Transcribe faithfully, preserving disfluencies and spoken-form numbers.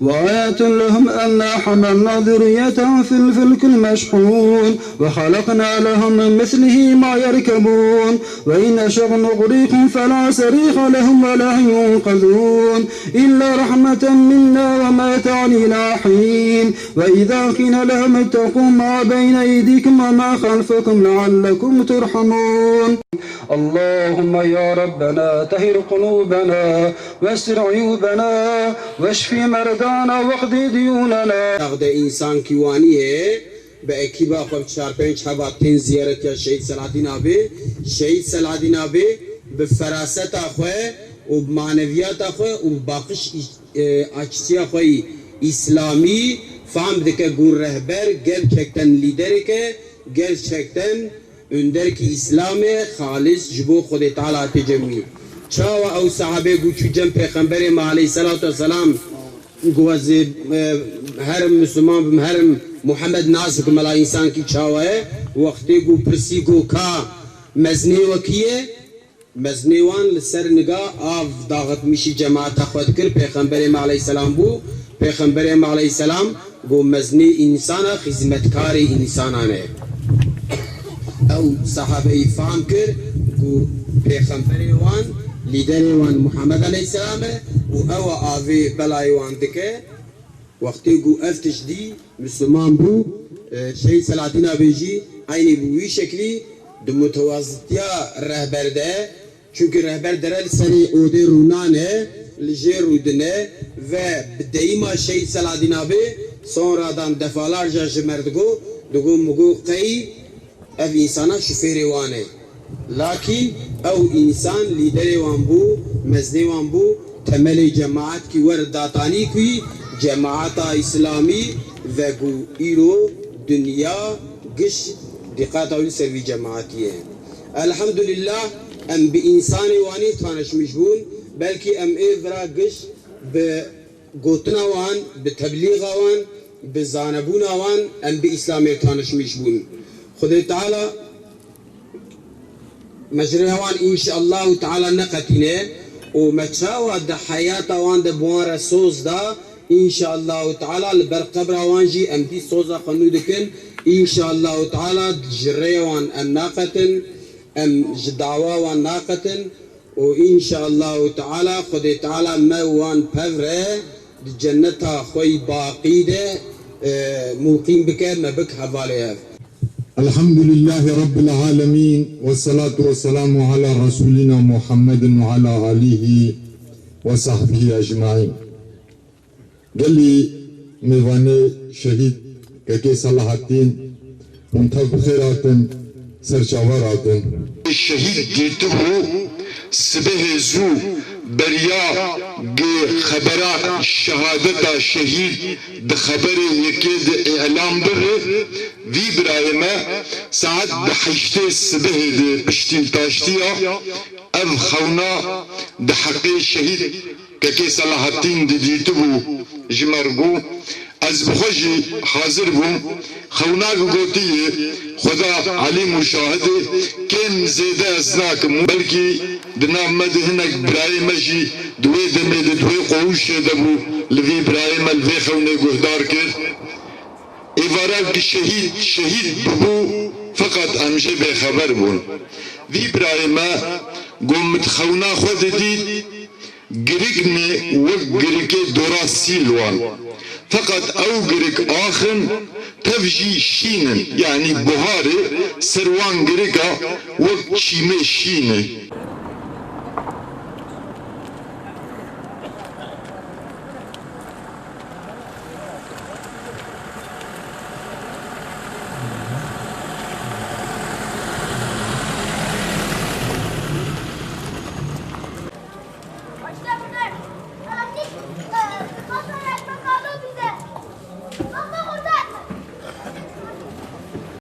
وآية لهم أنا حملنا ذريتهم في الفلك المشحون وخلقنا لهم من مثله ما يركبون وإن نشأ نغرقهم فلا صريخ لهم ولا ينقذون إلا رحمة منا ومتاعا إلى حين وإذا قيل لهم اتقوا ما بين أيديكم وما خلفكم لعلكم ترحمون. اللهم يا ربنا طهر قلوبنا واستر عيوبنا واشف مرضانا واقض ديوننا. Daxde însan kî wanî ye, bi ekîba xwe bi çar pênc heva tên ziyaretiya Şehîd Selahaddîn Abê. Şehîd Selahaddîn Abê bi feraseta xwe û bi maneviyata xwe û bi baqiş, e, açisiya xwe yî îslamî fam dike ku rehber gerçekten lîderek e, gerçekten Önderkî Îslamê xalis ji bo Xwedê Teala hatiye cem wî. Çawa ew sahabê ku çû cem Pêxemberê me aleyhisselatu vesselam ku ez ê, e, herim Misliman bim, herim Muhammed nas bikim, mela însankî çawa ye? Wextê ku pirsî ku ka mezinê we kî ye? Mezinê wan li ser niga av daxitmişî cemaeta xwe dikir, Pêxemberê me aleyhisselam bû. Pêxemberê me aleyhisselam got, mezinê însana xizmetkarê însanan e. Ew sahabeyî fam kir ku Pêxemberê wan, lîderê wan Muhammed aleyhisselam e û ew a avê belayê wan dike. Wextê ku ev tişt dî, Misliman bû, e, Şehîd Selahaddîn Abê jî eynî bi wî şeklî di mutewazitiya rehber de, çunkî rehber dere li serê odê rûnane, li jê rûdine ve bi deyîma Şehîd Selahaddîn Abê sonradan defalarca ji me re digo, digo, min got qey ev însana şofêrê wan e. Lakîn ew însan lîderê wan bû, mezinê wan bû, temelê cemaet kî wer datanî ku cemaeta îslamî ve ku îro dinya giş dîqata wî li ser vî cemaetî ye. Elhamdulillah, em bi însanê wanî tanişmiş bûn, belkî em ê vira giş bi gotina wan, bi teblîxa wan, bi zanebûna wan em bi Îslamê tanişmiş bûn. Xwedê Teala me ji rêya wan înşeallahu teala neqetîne û me çawa di heyata wan de bi wan re soz da, înşeallahu teala li ber qebra wan jî em dî soza xwe nû dikin. Înşeallahu teala ji rêya wan em naqetin, em ji dawa wan naqetin. Û înşeallahu teala Xwedê Teala me wan pevre di cenneta xwe yî baqî de, e, muqîm bike, me bik hevalê ev. Elhamdülillahî Rabbil alemin ve salatu ve selamu ala Resulina Muhammedin ve ala alihi ve sahbihi ecmaîn. Gelî mêvanê şehîd Kekê Selahattîn, hûn tev bi xêr hatin, ser çavar hatin. Şehîd dîtibû sibehê zû beriya ku xebera şehadeta şehîd di xeberê yekê de îlan bibe, vî birayê me saet di heştê sibehê de piştî taştiya ev xewna di heqê şehîd Kekê Selahattîn didîtibû ji me re bû. Ez bi xwe jî hazir bûm. Xewnak gotiye, Xweda elîm û şahid e, kêm zêde ez nakim. Belkî di nav me de hinek birayê me jî di wê demê de di wê qowûşê de bû, li vî birayê me li vê xewnê guhdar kir. Êvara ku şehîd, şehîd bibû, feqet em jê bêxeber bûn. Vî birayê me ku min xewna xwe didît, Girikne wek girikê dora sîl wan. Feqet ew girik axin tev jî şîn in, yanî buharê ser wan girika wek çîmê şîn e.